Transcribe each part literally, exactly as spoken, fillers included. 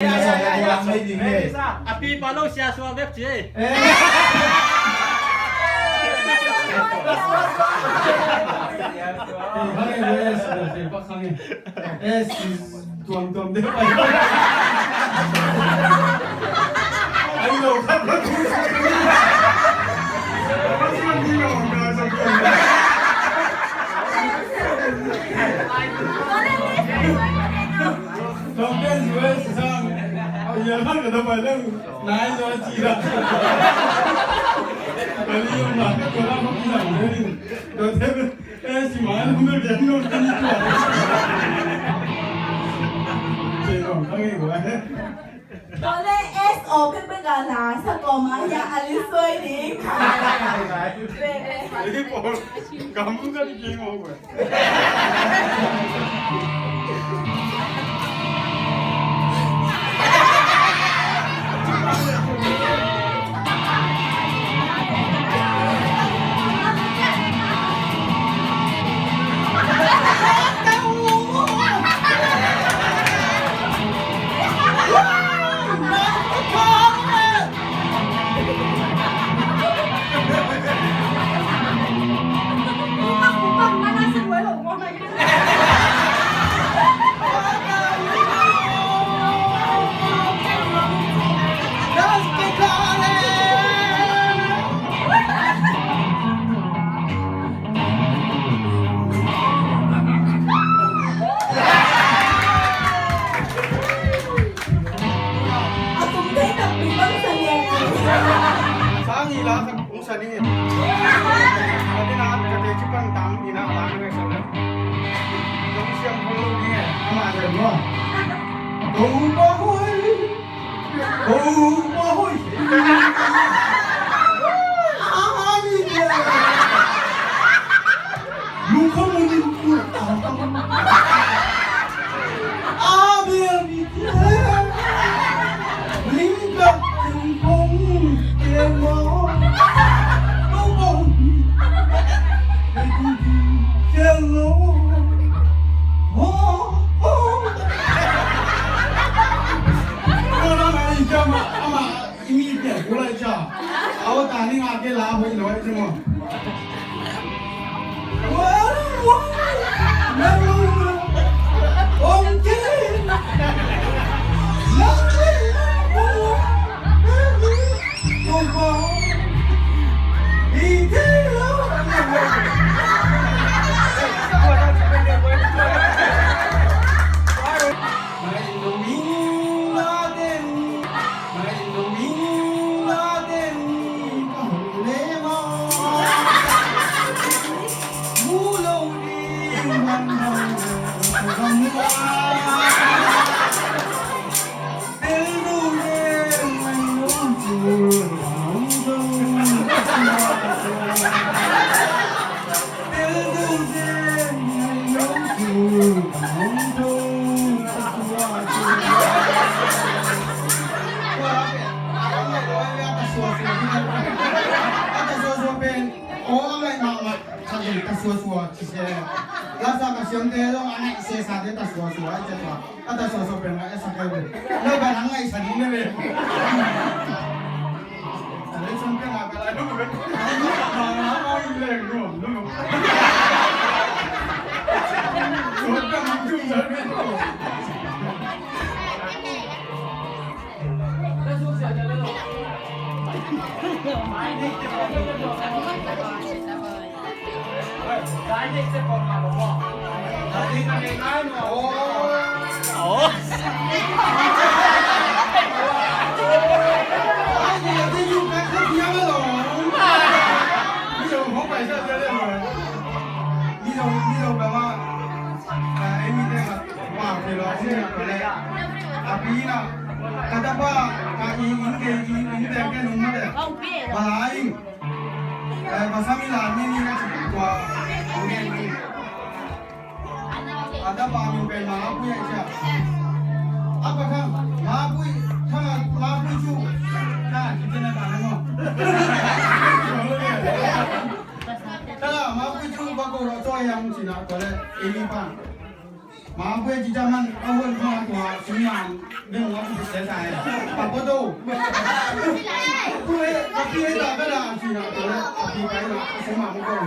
A pi pa lo sia sua bek ci. Tuamtuam deuh pai. Ai lo khat lo tu. Tuamtuam deuh sang. Ai lo khat lo pai lo. Nai lo ci la. Kali lo ma ka ko la ma ki la. Tuamtuam. Eh, si ma nung bek gen nung kan tua. Cei nung kan ngai gua. Tole S O bek bek a la sa ko ma ya a li soi ding. Bek bek. Ini pol kamu kan di game over. Sang i la khat ung sa ding in. Ka ding a ka te ci pan tam i na la ka sa le. Kong siam ko lo ding e. Ama sa mo. Kong pa hoi. Kong pa hoi. Ama ni dia. Lu ko mo ni ku. Ama ni. Imi pian ku lai cha. Au ta ni nga ke la hoi loi chu mo. A tapa min pen Mapui a cia. A pa kha Mapui, kha Mapui cu. Kha kitin a ta na mo. Kha Mapui cu ba ko ro co yang cina ko le ini pa. Mangpui ci ciang man a huan kha tua singmang beng ua ci sia sai. Pa poto. Pui ka pi hei ta ka da ci na tua le a pi pai na singmang ko.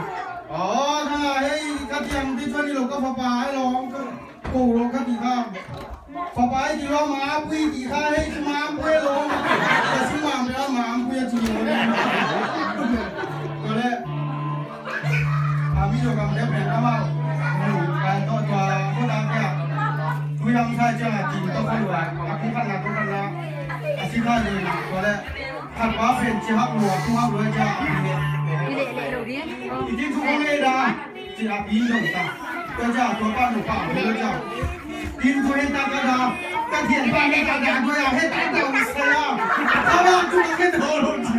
Aw, ka hei ka tiang ti chuan i lo ka fapa hei lo ka ko lo ka ti kha. Fapa hei ti lo mangpui ti kha hei ci mangpui lo. Ka singmang beng a mangpui a ci lo. Tua le. A mi lo kam dep pen amau. Kai to tua ko da kya. Tui am sa cha la tin to ko lua. A ko kan na ko kan na. A si kha lo na ko le. Khat pa pen chi hak lua, tu hak lua cha. I tin tu ko le da. Chi a pi lo ta. Ko cha ko pa lo pa lo cha. Tin tu he ta ka da. Ka thian pa he ta da ko ya he ta ta u sa ya. Ka ba tu ka ke to lo chi.